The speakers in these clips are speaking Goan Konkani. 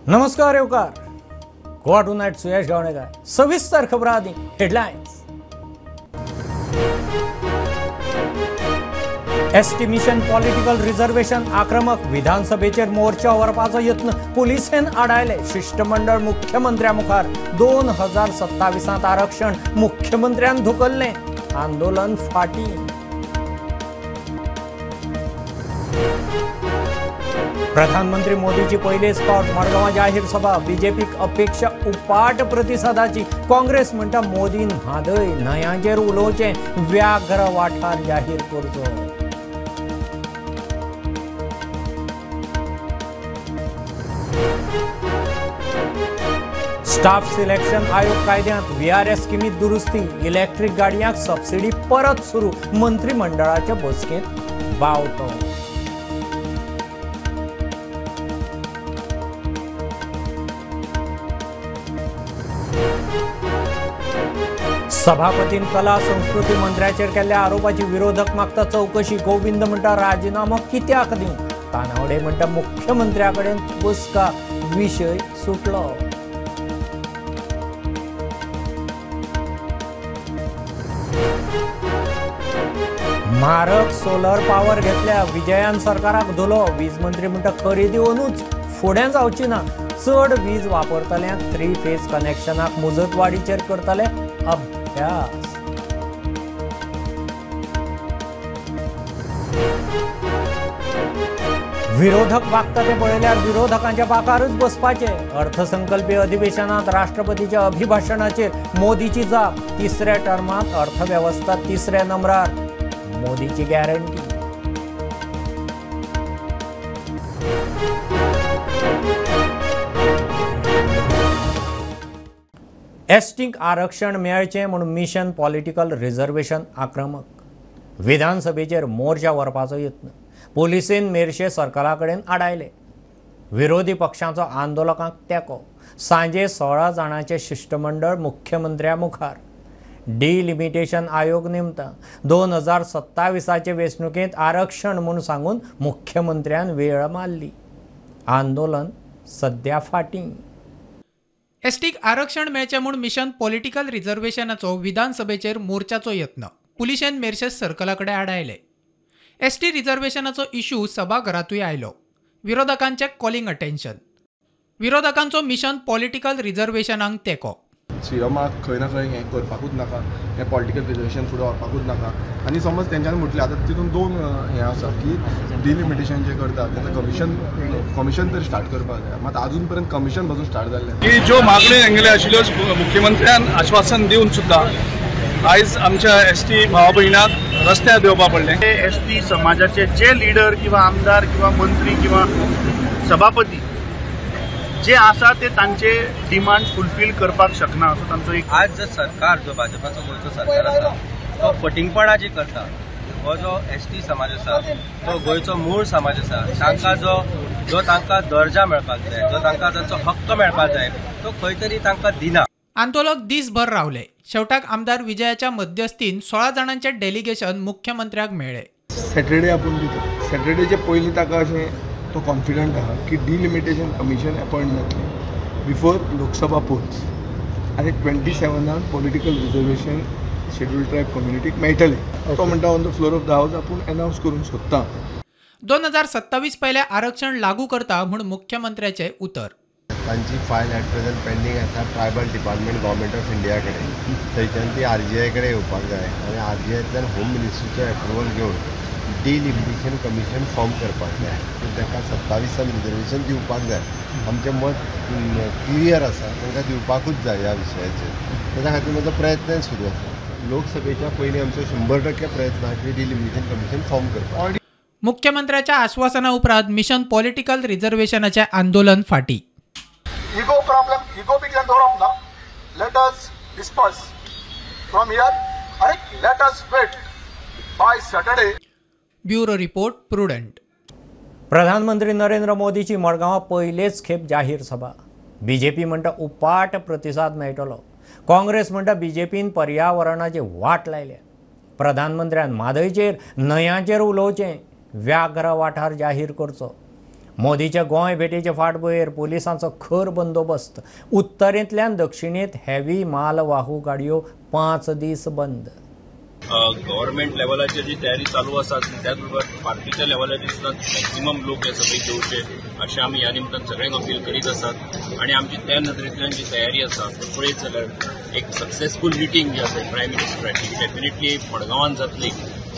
नमस्कार येवकार गोवा टुनायट सुयश गावणेकर. सविस्तर खबरां आदी headlines. ST mission political reservation आक्रमक विधानसभेचेर मोर्चा व्हरपाचो यत्न पुलिसेन आडायले. शिष्टमंडळ मुख्यमंत्र्या मुखार 2027 आरक्षण मुख्यमंत्र्यान धुकल्लें. आंदोलन फाटी. प्रधानमंत्री मोदीची पयलेच फावट मडगांवां जाहीर सभा. बीजेपीक अपेक्षा उपाट प्रतिसादाची. काँग्रेस म्हणटा मोदीन म्हादय न्हंयांचेर उलोवचें, व्याघ्र वाठार जाहीर करचो. स्टाफ सिलेक्शन आयोग कायद्यांत व्हीआरएस स्किमीत दुरुस्ती. इलेक्ट्रीक गाडयांक सबसिडी परत सुरू. मंत्रिमंडळाचे बसकेंत बावटो. सभापतीन कला संस्कृती मंत्र्याचेर केल्ल्या आरोपाची विरोधक मागता चवकशी. गोविंद म्हणटा राजीनामो कित्याक दिवं. तानावडे म्हणटा मुख्यमंत्र्या कडेन बसका, विशय सुटलो. म्हारग सोलर पावर घेतल्या विजयान सरकाराक धुलो. वीज मंत्री म्हणटा खरेदी अंदूच फुडें जावची ना. चड वीज वापरतल्यांक 3 फेज कनेक्शनाक मुजतवाडीचेर करतले अभ्यास. विरोधक वागता ते पळयल्यार विरोधकांच्या बाकारच बसपाचे. अर्थसंकल्पीय अधिवेशनात राष्ट्रपतीच्या अभिभाशणाचेर मोदीची जाप. तिसऱ्या टर्मांत अर्थवेवस्था तिसऱ्या नंबरार, मोदीची गॅरंटी. एसटींक आरक्षण मेळचें म्हूण मिशन पॉलिटिकल रिझर्वेशन आक्रमक. विधानसभेचेर मोर्चा व्हरपाचो यत्न पुलिसेन मेरशे सरकारा कडेन आडायले. विरोधी पक्षांचो आंदोलकांक तेंको. सांजे 16 जाणांचें शिष्टमंडळ मुख्यमंत्र्या मुखार. डिलिमिटेशन आयोग नेमता. 2027 वेंचणुकेंत आरक्षण म्हूण सांगून मुख्यमंत्र्यान वेळ मारली. आंदोलन सद्या फाटीं. एसटीक आरक्षण मेळचें म्हूण मिशन पॉलिटिकल रिझर्वेशनाचो विधानसभेचेर मोर्चाचो यत्न पुलिशेन मेरशे सर्कला कडेन आडायले. एसटी रिझर्वेशनाचो इश्यू सभाघरांतूय आयलो. विरोधकांचें कॉलिंग अटेन्शन. विरोधकांचो मिशन पॉलिटिकल रिझर्वेशनाक तेंको. सीएमाक खंय ना खंय हें करपाकूच नाका, हें पॉलिटिकल रिजर्वेशन फुडें व्हरपाकूच नाका. आनी समज तेंच्यांनी म्हटलें आतां तितून दोन हें आसा की डिलिमिटेशन जें करता तेन्ना कमिशन तर स्टार्ट करपाक जाय, मात आजून पर्यंत कमिशन पासून स्टार्ट जाल्लें. की ज्यो मागण्यो हेंगेल्यो आशिल्ल्यो मुख्यमंत्र्यान आश्वासन दिवन सुद्दां आयज आमच्या एसटी भावा भयणांक रस्त्यार देंवपा पडलें. एसटी समाजाचे जे लिडर किंवा आमदार किंवा मंत्री किंवा सभापती जे आसा ते तांचे डिमांड फुलफील करपाक शकना असो तांचो एक. आज जो सरकार जो भाजपाचो गोंयचो सरकार आसा तो फटिंगपणा जी करता, हो जो एसटी समाज आसा तो गोंयचो मूळ समाज आसा, तांकां जो तांकां दर्जा मेळपाक जाय, जो तांकां तांचो हक्क मेळपाक जाय तो खंय तरी तांकां दिना. आंदोलक दीसभर रावले. शेवटाक आमदार विजयाच्या मध्यस्थीन 16 जाणांचे डेलिगेशन मुख्यमंत्र्याक मेळ्ळे. सॅटर्डे आपूण दिता, सॅटर्डेचे पयलीं ताका अशें तो कॉन्फिडंट आहा की डिलिमिटेशन कमिशन अपॉयंट जातलें बिफोर लोकसभा पोल्स आनी 27 पॉलिटिकल रिजर्वेशन शेड्यूल ट्रायब कम्युनिटीक मेळटलें. तो म्हणटा on the floor of the house आपूण एनावन्स करूंक सोदता. 2027 पयलें आरक्षण लागू करता म्हूण मुख्यमंत्र्याचें उतर. तांची फायल एट प्रेझेंट पेंडींग आसा tribal department government of India कडेन. थंयच्यान ती आरजीआय कडेन येवपाक जाय आनी आरजीआयंतल्यान होम मिनिस्ट्रीचो एप्रुवल घेवन डिलिमिटेशन कमिशन फॉर्म करपाक जाय. तांकां 27 रिजर्वेशन दिवपाक जाय. आमचें मत क्लियर आसा, तांकां दिवपाकूच जाय ह्या विशयाचेर. ताच्या खातीर म्हजो प्रयत्न सुरू आसा. लोकसभेच्या पयलीं आमचो 100% प्रयत्न आसा की डिलिमिटेशन कमिशन फॉर्म करपाक. मुख्यमंत्र्याच्या आश्वासना उपरांत मिशन पॉलिटिकल रिझर्वेशनाचें आंदोलन फाटी. इगो प्रॉब्लम, इगो बी कितें दवरप ना. Let us disperse from here आनी let us wait by Saturday. Bureau report, Prudent. प्रधानमंत्री नरेंद्र मोदीची मडगांवां पयलेच खेप जाहीर सभा. बीजेपी म्हणटा उपाट प्रतिसाद मेळटलो. काँग्रेस म्हणटा बीजेपीन पर्यावरणाची वाट लायल्या. प्रधानमंत्र्यान म्हादयचेर न्हंयांचेर उलोवचें, व्याघ्र वाठार जाहीर करचो. मोदीच्या गोंय भेटीचे फाटभुंयेर पुलिसांचो खर बंदोबस्त. उत्तरेंतल्यान दक्षिणेंत हेवी मालवाहू गाडयो 5 दीस बंद. गव्हर्नमेंट लेवलाचेर जी तयारी चालू आसा त्याच बरोबर पार्टीच्या लेवलाचेर सुद्दां मॅक्सिमम लोक हे सभेक येवचे अशें आमी ह्या निमतान सगळ्यांक अपील करीत आसात आनी आमची त्या नदरेंतल्यान जी तयारी आसा पळयत जाल्यार एक सक्सेसफूल मिटींग जी आसा प्रायम मिनिस्टराची डेफिनेटली मडगांवान जातली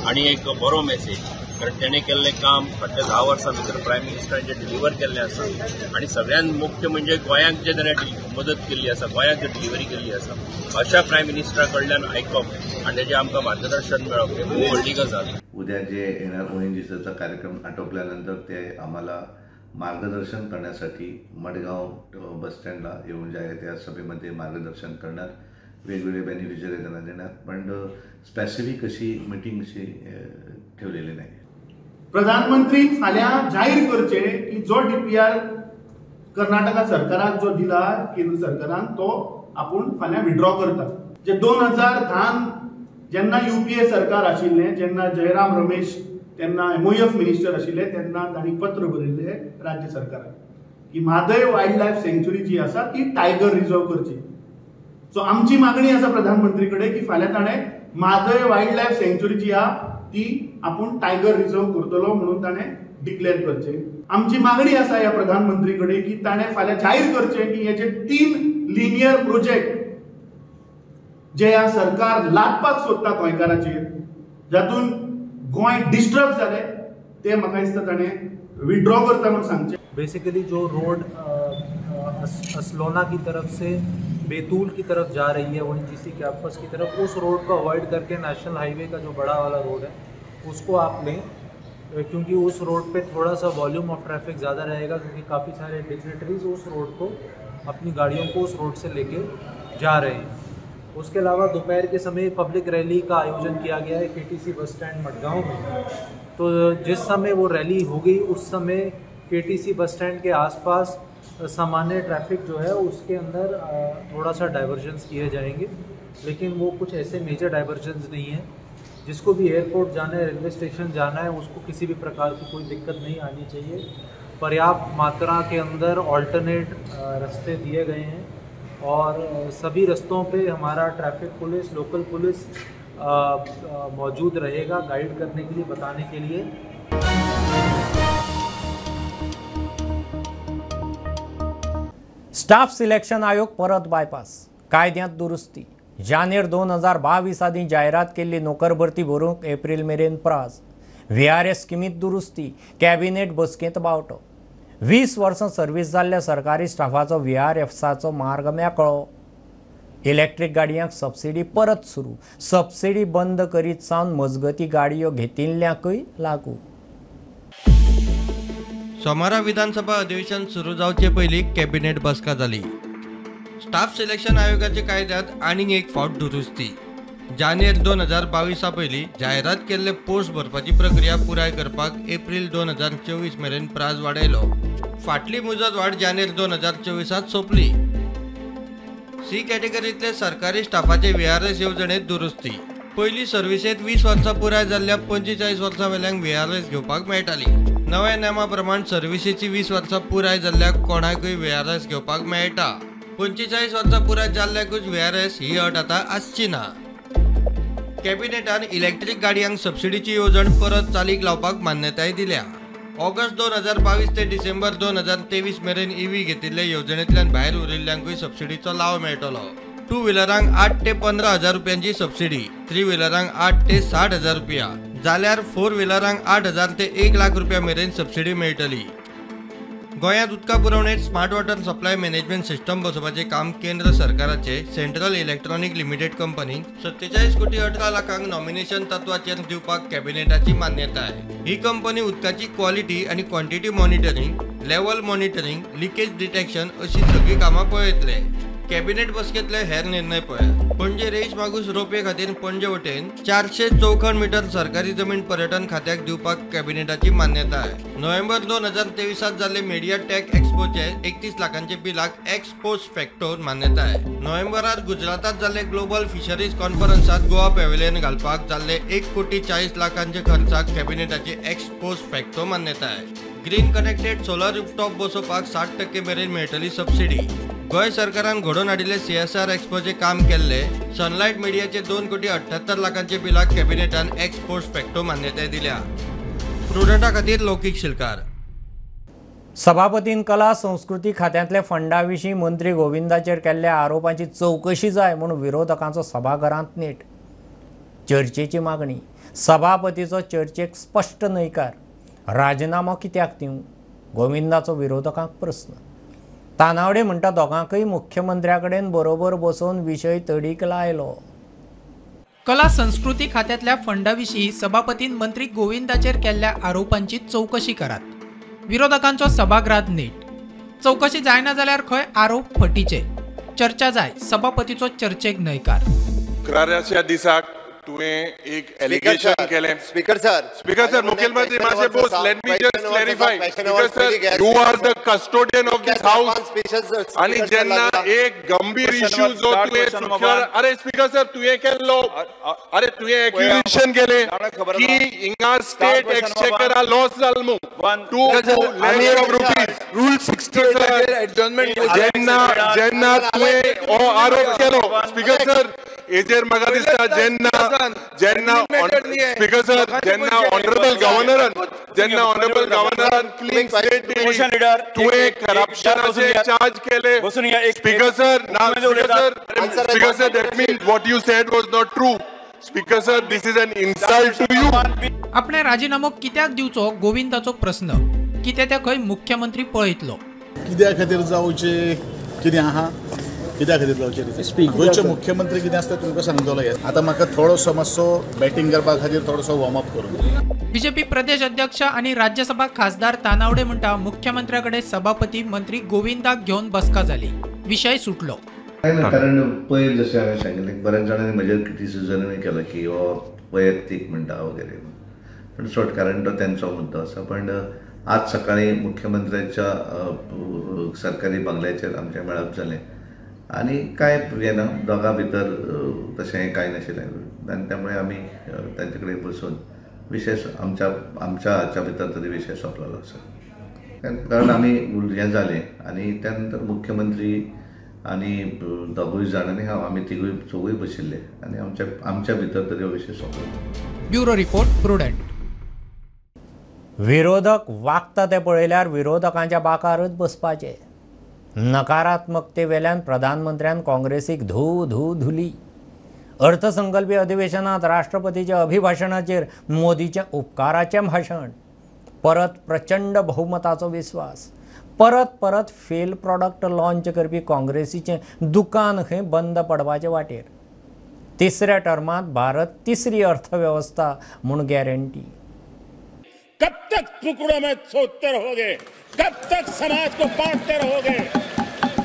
आनी एक बरो मेसेज, कारण तेणें केल्लें काम फाटल्या 10 वर्सां भितर प्रायम मिनिस्टरान जे डिलिव्हर केल्लें आसा आनी सगळ्यांत मुख्य म्हणजे गोंयांक जे ताणें मदत केल्ली आसा, गोंयांक जे डिलिव्हरी केल्ली आसा, अशा प्रायम मिनिस्टरा कडल्यान आयकप आनी तेजें आमकां मार्गदर्शन मेळप हे खूब व्हडली गजाल. उद्या जे येणार ONGCचा कार्यक्रम आटोपल्यानंतर ते आम्हाला मार्गदर्शन करण्यासाठी मडगाव बसस्टँडला येऊन जे आहे त्या सभेमध्ये मार्गदर्शन करणार, वेगवेगळे बेनिफिशरी त्यांना देणार, पण स्पेसिफिक अशी मिटिंग अशी ठेवलेली नाही. प्रधानमंत्री फाल्यां जाहीर करचे की जो डीपीआर कर्नाटका सरकाराक जो दिला केंद्र सरकारान तो आपूण फाल्यां विड्रॉ करता. जे 2010 जेन्ना यूपीए सरकार आशिल्लें, जेन्ना जयराम रमेश तेन्ना MOF minister आशिल्ले, तेन्ना तांणी पत्र बरयल्लें राज्य सरकाराक की म्हादय वायल्ड लायफ सँक्च्युरी जी आसा ती टायगर रिजर्व करची. सो आमची मागणी आसा प्रधानमंत्री कडेन की फाल्यां ताणें म्हादय वायल्ड लायफ सँक्च्युरी जी आहा ती आपूण टायगर रिजर्व करतलो म्हणून ताणें डिक्लेअर करचें. आमची मागणी आसा ह्या प्रधानमंत्री कडेन की ताणें फाल्यां जाहीर करचें की हेजे 3 लिनियर प्रोजेक्ट जे ह्या सरकार लादपाक सोदता गोंयकाराचेर, जातून गोंय डिस्टर्ब जालें, ते म्हाका दिसता ताणें विड्रॉ करता म्हूण सांगचें. बेसिकली जो रोड असलोना की तरफ से बैतूल की तरफ जा रही है ONGC campus की तरफ, उस रोड को अवॉइड करके नेशनल हाईवे का जो बड़ा वाला रोड है उसको आप लें, क्योंकि उस रोड पे थोड़ा सा वॉल्यूम ऑफ ट्रैफिक ज़्यादा रहेगा, क्योंकि काफ़ी सारे डिग्नेटरीज उस रोड को अपनी गाड़ियों को उस रोड से लेके जा रहे हैं. उसके अलावा दोपहर के समय पब्लिक रैली का आयोजन किया गया है KTC bus stand Madgaon में. तो जिस समय वो रैली हो गई उस समय KTC bus stand के आसपास सामान्य ट्रैफिक जो है उसके अंदर थोड़ा सा डाइवर्जन्स किए जाएंगे, लेकिन वो कुछ ऐसे मेजर डाइवर्जन्स नहीं है. जिसको भी एयरपोर्ट जाना है, रेलवे स्टेशन जाना है, उसको किसी भी प्रकार की कोई दिक्कत नहीं आनी चाहिए. पर्याप्त मात्रा के अंदर ऑल्टरनेट रास्ते दिए गए हैं और सभी रास्तों पे हमारा ट्रैफिक पुलिस, लोकल पुलिस मौजूद रहेगा गाइड करने के लिए, बताने के लिए. स्टाफ सिलेक्शन आयोग परत बायपास, कायद्यांत दुरुस्ती. जानेर 2022 आदीं जायरात केल्ली नोकर भरती भरूंक एप्रील मेरेन प्राज. VRS स्किमींत दुरुस्ती, कॅबिनेट बसकेंत बावटो. 20 वर्सां सर्वीस जाल्ल्या सरकारी स्टाफाचो VRFसाचो मार्ग मेकळो. इलेक्ट्रीक गाडयांक सबसिडी परत सुरू, सबसिडी बंद करीत सावन मजगती गाडयो घेतिल्ल्यांकूय लागू. सोमारा विधानसभा अधिवेशन सुरू जावचे पयलीं कॅबिनेट बसका जाली. स्टाफ सिलेक्शन आयोगाच्या कायद्यांत आनीक एक फावट दुरुस्ती. जानेर 2022 पयलीं जायरात केल्ले पोस्ट भरपाची प्रक्रिया पुराय करपाक एप्रील 2024 मेरेन प्राज वाडयलो. फाटली मुजत वाड जानेर 2024 सोंपली. सी कॅटेगरींतले सरकारी स्टाफाचे VRS येवजणेंत दुरुस्ती. पयलीं सर्विसेंत 20 वर्सां पुराय जाल्ल्या 45 वर्सां वेल्यांक VRS घेवपाक मेळटाली. नव्या नेमा प्रमाण सर्विसेची 20 वर्सां पुराय जाल्ल्या कोणाकूय VRS घेवपाक मेळटा. 45 वर्सां पुराय जाल्ल्याकूच VRS ही अट आतां आसची ना. कॅबिनेटान इलेक्ट्रीक गाडयांक सबसिडीची येवजण परत चालीक लावपाक मान्यताय दिल्या. ऑगस्ट 2022 ते डिसेंबर 2023 मेरेन EV घेतिल्ले येवजणेंतल्यान भायर उरिल्ल्यांकूय सबसिडीचो लाव मेळटलो. 2 व्हिलरांक 8 ते 15 हजार रुपयांची सबसिडी, 3 व्हिलरांक 8 ते 60 हजार रुपया, जाल्यार 4 व्हिलरांक 8 हजार ते 1 लाख रुपया मेरेन सबसिडी मेळटली. गोंयांत उदका पुरवणेंत smart water supply management system बसोवपाचें काम केंद्र सरकाराचे सेंट्रल इलेक्ट्रॉनिक लिमिटेड कंपनीक 47 कोटी 18 लाखांक नॉमिनेशन तत्वाचेर दिवपाक कॅबिनेटाची मान्यताय. ही कंपनी उदकाची क्वॉलिटी आनी quantity monitoring, level monitoring, leakage detection अशी सगळीं कामां पळयतले. कॅबिनेट बसकेंतले हेर निर्णय पळयात. पणजे रेईश मागूस रोपवे खातीर पणजे वटेन 400 चौखण मिटर सरकारी जमीन पर्यटन खात्याक दिवपाक कॅबिनेटाची मान्यताय. नोव्हेंबर 2023 जाल्ले मिडिया टेक एक्सपोचे 31 लाखांचे बिलाक एक्स पोस्ट फॅक्टो मान्यताय. नोव्हेंबरात गुजरातात जाल्ले ग्लोबल फिशरीज कॉन्फरन्सात गोवा पॅव्हिलियन घालपाक जाल्ले 1 कोटी 40 लाखांचे खर्चाक कॅबिनेटाची एक्स पोस्ट फॅक्टो मान्यताय. ग्रीन कनेक्टेड सोलर रुफटॉप बसोवपाक 60% मेरेन मेळटली सबसिडी. गोंय सरकारान घडोवन हाडिल्ले CSR एक्सपोचें काम केल्ले सनलायट मिडियाचे 2,78,00,000 बिलाक कॅबिनेटान एक्स पोस्ट फॅक्टो मान्यताय दिल्या. प्रुडंटा खातीर लौकीक शिलकार. सभापतीन कला संस्कृती खात्यांतल्या फंडा विशीं मंत्री गोविंदाचेर केल्ल्या आरोपांची चवकशी जाय म्हूण विरोधकांचो सभाघरांत नेट. चर्चेची मागणी. सभापतीचो चर्चेक स्पश्ट न्हयकार. राजिनामो कित्याक दिवं? गोविंदाचो विरोधकांक प्रस्न. तानावडे म्हणटा दोगांकय मुख्यमंत्र्या कडेन बरोबर बसोवन विशय तडीक लायलो. कला संस्कृती खात्यांतल्या फंडा विशीं सभापतीन मंत्री गोविंदाचेर केल्ल्या आरोपांची चवकशी करात. विरोधकांचो सभागृहात नेट. चवकशी जायना जाल्यार खंय आरोप फटीचे. चर्चा जाय. सभापतीचो चर्चेक न्हयकार. शुक्राराच्या दिसाक तुवें एक एलिगेशन केलें. स्पीकर सर, स्पीकर सर, मुख्यमंत्री मातशें Bose, let me just clarify. Speaker sir, you are the custodian of this house. आनी जेन्ना एक गंभीर इश्यू जो तुवें सुटल्यार, अरे स्पीकर सर तुवें केल्लो, अरे तुवें एक्युजेशन केलें की हिंगा स्टेट एक्सचेकरा लॉस जाल मू 2 लाख रुपीज. Rule 68 adjournment. जेन्ना जेन्ना तुवें हो आरोप केलो स्पीकर सर, हेजेर म्हाका दिसता जेन्ना जेन्ना स्पीकर सर जेन्ना ऑनरेबल गव्हर्नरान जेन्ना ऑनरेबल गव्हर्नरान क्लीन स्टेट दिली, तुवें करप्शनाचे चार्ज केले. स्पीकर सर ना, speaker sir, that means what you said was not true. Speaker sir, this is an insult to you. आपणे राजिनामो कित्याक दिवचो गोविंदाचो प्रस्न. कितें तें खंय मुख्यमंत्री पळयतलो. कित्या खातीर जावचें कितें आहा, कित्या खातीर जावचें? गोंयचे मुख्यमंत्री कितें आसता तुमकां सांगतलो. आतां म्हाका थोडोसो मातसो बॅटींग करपा खातीर थोडोसो वॉर्मअप करूं. बीजेपी प्रदेश अध्यक्ष आनी राज्यसभा खासदार तानावडे म्हणटा मुख्यमंत्र्या कडेन सभापती मंत्री गोविंदाक घेवन बसका जाली, विशय सुटलो. कारण पयर जशें हांवें सांगिल्लें, बऱ्याच जाणांनी म्हजेर क्रिटिसिजमूय केलां की हो वैयक्तीक म्हणटा वगैरे, पण सोड, कारण तो तेंचो मुद्दो आसा. पण आज सकाळी मुख्यमंत्र्याच्या सरकारी बंगल्याचेर आमचें मेळप जालें आनी कांय हें ना, दोगां भितर तशें कांय नाशिल्लें आनी त्यामुळे आमी तांचे कडेन बसून विशय आमच्या आमच्या हाच्या भितर तरी विशय सोंपलेलो आसा. कारण आमी हें जालें आनी त्या नंतर मुख्यमंत्री आनी दोगूय जाण आनी हांव आमी तिगूय चौगूय बशिल्ले आनी आमच्या आमच्या भितर तरी हो विशय सोंपलो. Bureau report, Prudent. विरोधक वागता ते पळयल्यार विरोधकांच्या बाकारच बसपाचें. नकारात्मकते वेल्यान प्रधानमंत्र्यान काँग्रेसीक धू धू धुली. अर्थसंकल्पीय अधिवेशनात राष्ट्रपतीच्या अभिभाषणाचेर मोदीचें उपकाराचें भाशण. परत प्रचंड बहुमताचो विस्वास. परत परत फेल प्रॉडक्ट लॉन्च करपी काँग्रेसीचें दुकान खंय बंद पडपाचे वाटेर. तिसऱ्या टर्मांत भारत तिसरी अर्थवेवस्था म्हूण गॅरंटी. कब तक टुकड़ों में सोचते रहोगे? कब तक समाज को बांटते रहोगे?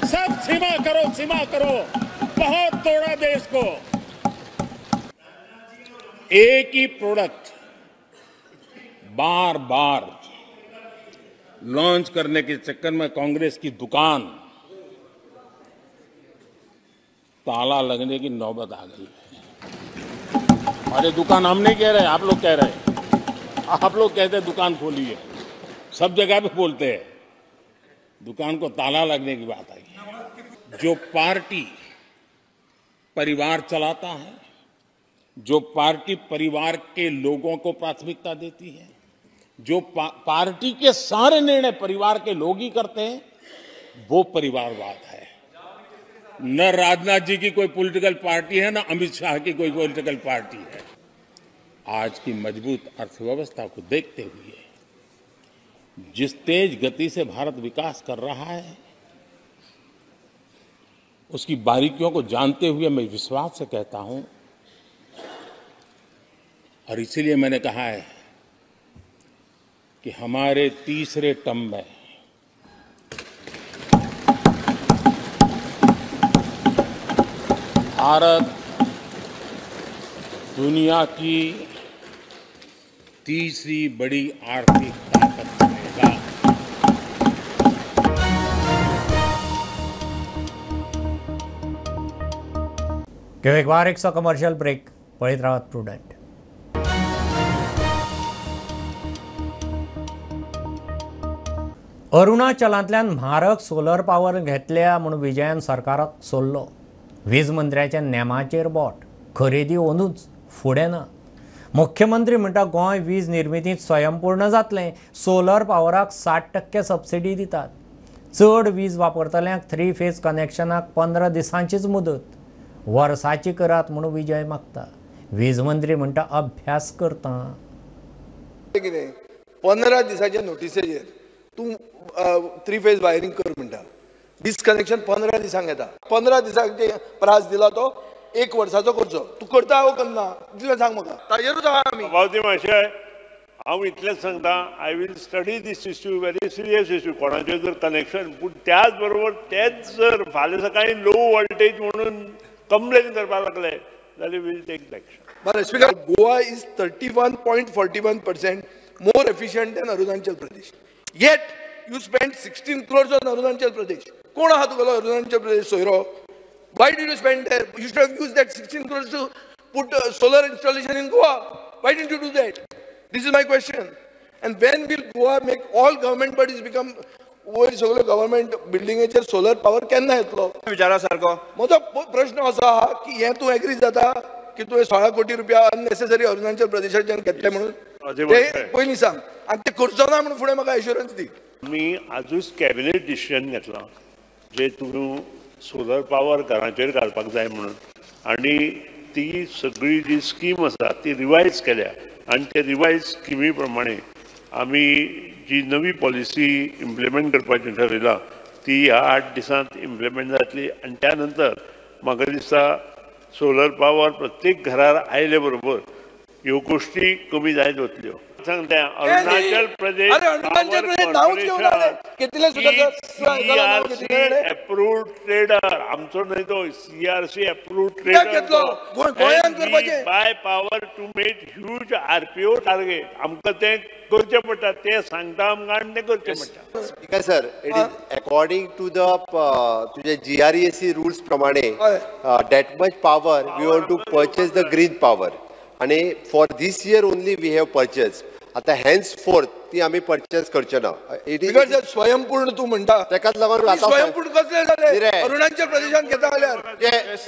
सब सीमा करो, सीमा करो, बहुत तोड़ा देश को. एक ही प्रोडक्ट बार बार लॉन्च करने के चक्कर में कांग्रेस की दुकान ताला लगने की नौबत आ गई है. अरे दुकान हम नहीं कह रहे, आप लोग कह रहे हैं. आप लोग कहते हैं दुकान खोली है, सब जगह पे बोलते हैं दुकान को ताला लगने की बात आई है. जो पार्टी परिवार चलाता है, जो पार्टी परिवार के लोगों को प्राथमिकता देती है, जो पार्टी के सारे निर्णय परिवार के लोग ही करते हैं, वो परिवारवाद है. न राजनाथ जी की कोई पॉलिटिकल पार्टी है, न अमित शाह की कोई पॉलिटिकल पार्टी है. आज की मजबूत अर्थव्यवस्था को देखते हुए जिस तेज गति से भारत विकास कर रहा है, उसकी बारीकियों को जानते हुए मैं विश्वास से कहता हूं, और इसीलिए मैंने कहा है कि हमारे तीसरे टर्म में भारत दुनिया की तीसरी बड़ी आर्थिक ताकत बनेगा. एक बारीकसो कमर्शियल ब्रेक. पळयत रावात प्रुडंट. अरुणाचलांतल्यान म्हारग सोलर पावर घेतल्या म्हूण विजयान सरकाराक सोडलो. वीज मंत्र्याच्या नेमाचेर बोट, खरेदी अंदूच फुडें ना. मुख्यमंत्री म्हणटा गोंय वीज निर्मितींत स्वयंपूर्ण जातलें. सोलर पावराक 60% सबसिडी दितात. चड वीज वापरतल्यांक 3 फेज कनेक्शनाक 15 दिसांचीच मुदत, वर्साची करात म्हूण विजय मागता. वीज मंत्री म्हणटा अभ्यास करता. कितें 15 दिसाच्या नोटिसेचेर तूं 3 फेज वायरींग कर म्हणटा. डिस्कनेक्शन 15 दिसांक येता. 15 दिसांक प्रास दिला तो 1 वर्साचो करचो. तूं करता वो करना इतलें सांग म्हाका. ताजेरूच आहा आमी. बावती मातशें हांव इतलेंच सांगता, I will study this issue, very serious issue. कोणाचें जर कनेक्शन पूण त्याच बरोबर तेच जर फाल्यां सकाळीं लो वोल्टेज म्हणून कंप्लेन करपाक लागले जाल्यार will take action. बरें speaker, Goa is 31.41% more efficient than Arunachal Pradesh. Yet you spend 16 crores on Arunachal Pradesh. कोण आहा तुगेलो अरुणाचल प्रदेश सोयरो? Why did you spend there? You should have used that 16 crores to put solar installation in Goa. Why didn't you do that? This is my question. And when will Goa make all government bodies become वयर सगळे गव्हर्नमेंट बिल्डिंगेचेर सोलर पावर केन्ना येतलो? विचारा सारको म्हजो प्रश्न असो आहा की हें तूं एग्री जाता की तुवें 16 कोटी रुपया अननेसेसरी अरुणाचल प्रदेशाच्यान घेतले म्हणून? ते पयलीं सांग आनी ते करचो ना म्हणून फुडें म्हाका एश्युरन्स दी. आमी आजूच कॅबिनेट डिसिजन घेतलां जे तूं सोलर पावर घराचेर घालपाक जाय म्हणून, आनी ती सगळी जी स्कीम आसा ती रिवायज केल्या आनी ते रिवायज स्किमी प्रमाणे आमी जी नवी पॉलिसी इम्प्लिमेंट करपाची ठरयलां ती ह्या 8 दिसांत इम्प्लिमेंट जातली. आनी त्या नंतर म्हाका दिसता सोलर पावर प्रत्येक घरार आयले बरोबर ह्यो गोश्टी कमी जायत वतल्यो. सांगता Arunachal Pradesh CRC approved trader, आमचो न्हय तो, CRC approved trader buy power to meet huge RPO target. आमकां तें करचें पडटा, तें सांगता आमकां आनी तें करचें पडटा. Speaker sir, it is according to the तुजे GRESC rules प्रमाणे that much power we want to purchase the green power, आनी for this year only we have purchase. आतां हेन्स फोर्थ ती आमी परचेस करचे ना. Because स्वयंपूर्ण तूं म्हणटा तेकाच लागून स्वयंपूर्ण कसले जाले अरुणाचल प्रदेशान घेता जाल्यार?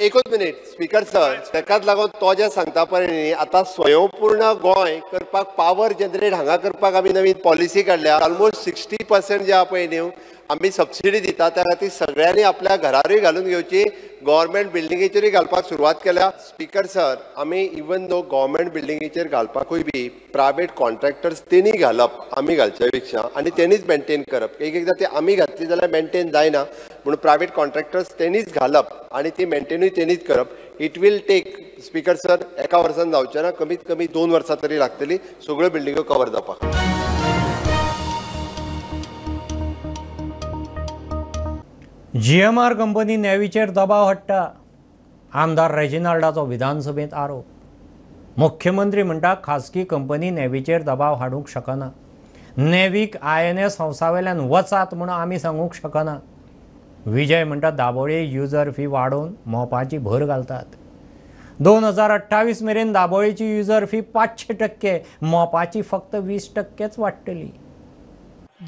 एकूच मिनीट स्पीकर सर, तेकाच लागून तो जें सांगता पळय न्ही, आतां स्वयंपूर्ण गोंय करपाक पावर जनरेट हांगा करपाक आमी नवीन पॉलिसी काडल्या. ऑलमोस्ट 60% जे आहा पळय न्हू आमी सबसिडी दिता, त्या खातीर सगळ्यांनी आपल्या घरारूय घालून घेवची, गव्हर्मेंट बिल्डिंगेचेरूय घालपाक सुरवात केल्या. स्पीकर सर, आमी इवन दो गव्हर्मेंट बिल्डिंगेचेर घालपाकूय बी प्रायवेट कॉन्ट्रॅक्टर्स तेणी घालप, आमी घालच्या पेक्षा, आनी तेणीच मेंटेन करप. एक एकदां ते आमी घातली जाल्यार मेंटेन जायना म्हणून प्रायवेट कॉन्ट्रॅक्टर्स तेणीच घालप आनी ती मेंटेनूय तेणीच करप. It will take speaker sir एका वर्सान जावचें ना, कमीत कमी 2 वर्सां तरी लागतली सगळ्यो बिल्डिंगो कवर जावपाक. GMR company नेवीचेर दबाव हाडटा, आमदार रेजिनाल्डाचो विधानसभेंत आरोप. मुख्यमंत्री म्हणटा खाजगी कंपनी नेवीचेर दबाव हाडूंक शकना, नेवीक INS हौसावेल्यान वचात म्हूण आमी सांगूंक शकना. विजय म्हणटा दाबोळी युजर फी वाडोवन मोपाची भर घालतात. 2028 मेरेन दाबोळीची युजर फी 500%, मोपाची फक्त 20% वाडटली.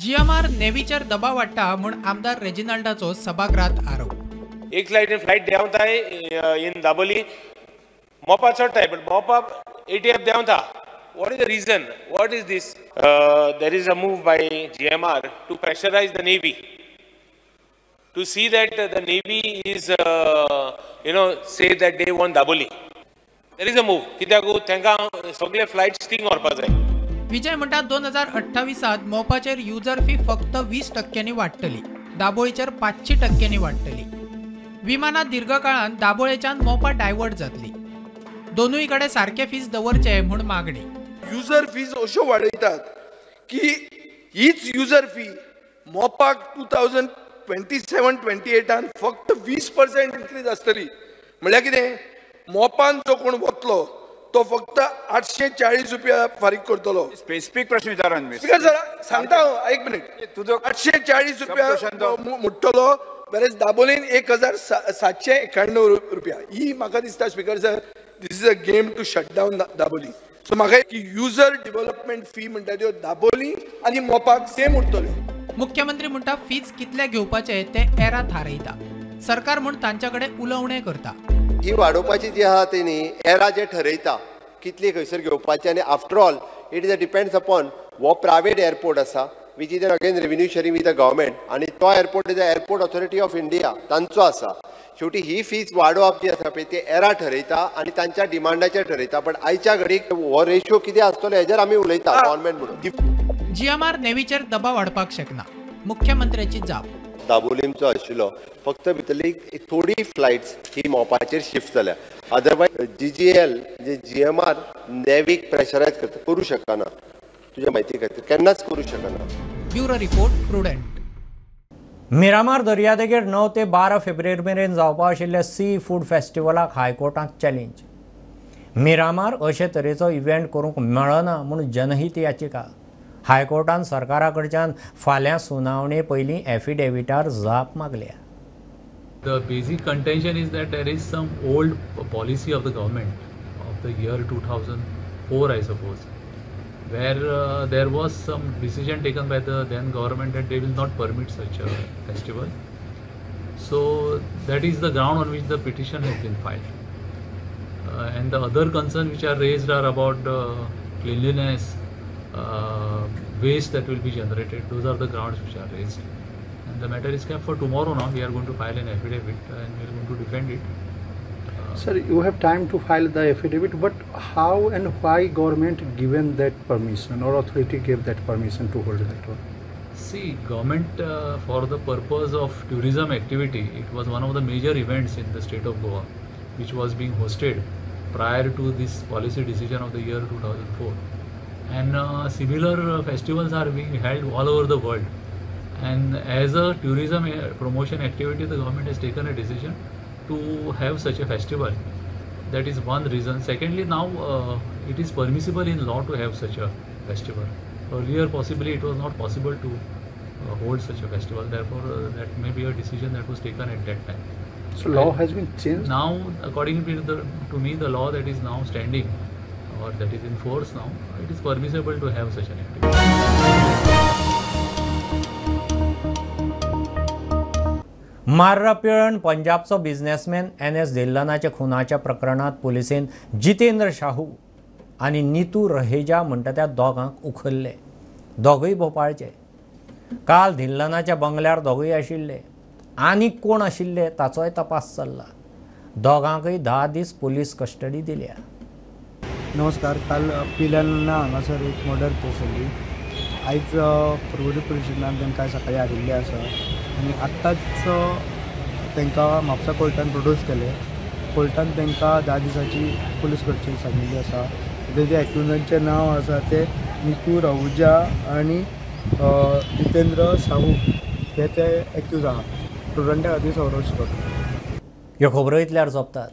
GMR नेवीचेर दबाव हाडटा म्हूण आमदार रेजिनाल्डाचो सभागृहात आरोप. एक फ्लायट देंवताय इन दाबोली, मोपा चडटाय, बट मोपा ATF देंवता. What is the reason? What is this? There is a move by GMR to pressurise the navy, to see that the navy is say that they want Dabolim. There is a move. कित्याक तांकां सगळे फ्लायट्स थिंग व्हरपा जाय. विजय म्हणटा 2028 मोपाचेर युजर फी फक्त 20% वाडटली, दाबोळीचेर 500% वाडटली. विमानां दीर्घकाळान दाबोळेच्यान मोपा डायवर्ट जातली. दोनूय कडेन सारके फीस दवरचे म्हूण मागणी. युजर फीज अश्यो वाडयतात की हीच युजर फी मोपाक 2027-28 फक्त 20% इन्क्रीज आसतली. म्हणल्यार कितें, मोपान जो कोण वतलो तो फक्त 840 रुपया फारीक करतलो. स्पेसिफीक प्रश्न विचारान स्पीकर सर सांगता हांव, एक मिनीट. तुजो 840 रुपया मोडटलो, वेरेज दाबोलीन 1791 रुपया. ही म्हाका दिसता speaker sir, this is a game to shut down Dabolim. So म्हाका की युजर डेव्हलपमेंट फी म्हणटा त्यो दाबोली आनी मोपाक सेम उरतल्यो. मुख्यमंत्री म्हणटा फीज कितले घेवपाचे ते एरा थारयता, सरकार म्हूण तांच्या कडेन उलोवणें करता. ही वाडोवपाची जी आहा ती न्ही एरा जे ठरयता कितली खंयसर घेवपाची, आनी after all it is a depends upon हो प्रायवेट एअरपोर्ट आसा which is again revenue sharing with the government, आनी तो airport is a airport authority of India तांचो आसा. शेवटी ही फीज वाडोवप जी आसा पळय ती एरा ठरयता आनी तांच्या डिमांडाचेर ठरयता, पण आयच्या घडीक हो रेशियो कितें आसतलो हेजेर आमी उलयता गव्हर्मेंट म्हणून. जीएमआर नेव्हीचेर दबाव हाडपाक शकना, मुख्यमंत्र्याची जाप. दाबोलीमचो आशिल्लो फक्त भितरली थोडी फ्लायट्स ही मोपाचेर शिफ्ट जाल्या, अदरवायज जीजीएल जे जीएमआर नेव्हीक प्रेशरायज करता करूं शकना, तुज्या म्हायती खातीर केन्नाच करूं शकना. Bureau report, Prudent. Miramar दर्यादेगेर 9 ते 12 फेब्रुवारी मेरेन जावपा आशिल्ल्या सी फूड फेस्टिवलाक हायकोर्टांत चॅलेंज. मिरामार अशे तरेचो इव्हेंट करूंक मेळना म्हूण जनहीत याचिका. हायकोर्टान सरकारा कडच्यान फाल्यां सुनावणे पयलीं एफिडेविटार जाप मागल्या. The basic contention is that there is some old policy of the government of the year 2004, I suppose, where there was some decision taken by the then government that they will not permit such a festival. So that is the ground on which the petition has been filed. And the other concerns which are raised are about cleanliness, waste that will be generated. Those are the grounds which are raised. And the matter is kept for tomorrow now. We are going to file an affidavit and we are going to defend it. Sir, you have time to file the affidavit, but how and why government given that permission or authority gave that permission to hold that one? See, government for the purpose of tourism activity, it was one of the major events in the state of Goa, which was being hosted prior to this policy decision of the year 2004. And similar festivals are being held all over the world. And as a tourism promotion activity, the government has taken a decision to have such a festival. That is one reason. Secondly, now it is permissible in law to have such a festival. Earlier, possibly it was not possible to hold such a festival. Therefore, that may be a decision that was taken at that time. So law has been changed? Now, according to me, the law that is now standing or that is in force now, it is permissible to have such an activity. Marra Pilerne पंजाबचो बिझनेसमॅन एन.एस. धिल्लनाच्या खुनाच्या प्रकरणात पुलिसेन जितेंद्र शाहू आनी नीतू रहेजा म्हणटा त्या दोगांक उखल्ले. दोगूय भोपाळचे. काल धिल्लनाच्या बंगल्यार दोगूय आशिल्ले. आनीक कोण आशिल्ले ताचोय तपास चल्ला. दोगांकय 10 दीस पुलीस कस्टडी दिल्या. नमस्कार. काल पिळर्ण हांगासर एक मर्डर केस जाली. आयज पर्वरी पुलीस स्टेशनान तांकां सकाळीं हाडिल्लें आसा आनी आत्तांच तांकां म्हापसा कोर्टान प्रोड्यूस केलें. कोर्टान तांकां 10 दिसांची पुलीस कस्टडी सांगिल्ली आसा. तेजे एक्युजांचें नांव आसा तें नितू राहुजा आनी जितेंद्र साहू हे ते एक्यूज आहा. प्रुडंटा खातीर सौरव शिकोता. ह्यो खबरो इतल्यार सोंपतात.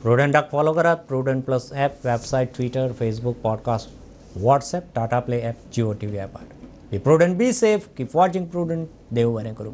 प्रुडंटाक फॉलो करात. Prudent plus app, website, Twitter, Facebook, podcast, WhatsApp, Tata Play app, Jio TV ॲपार. Be prudent, be safe, keep watching Prudent. देव बरें करूं.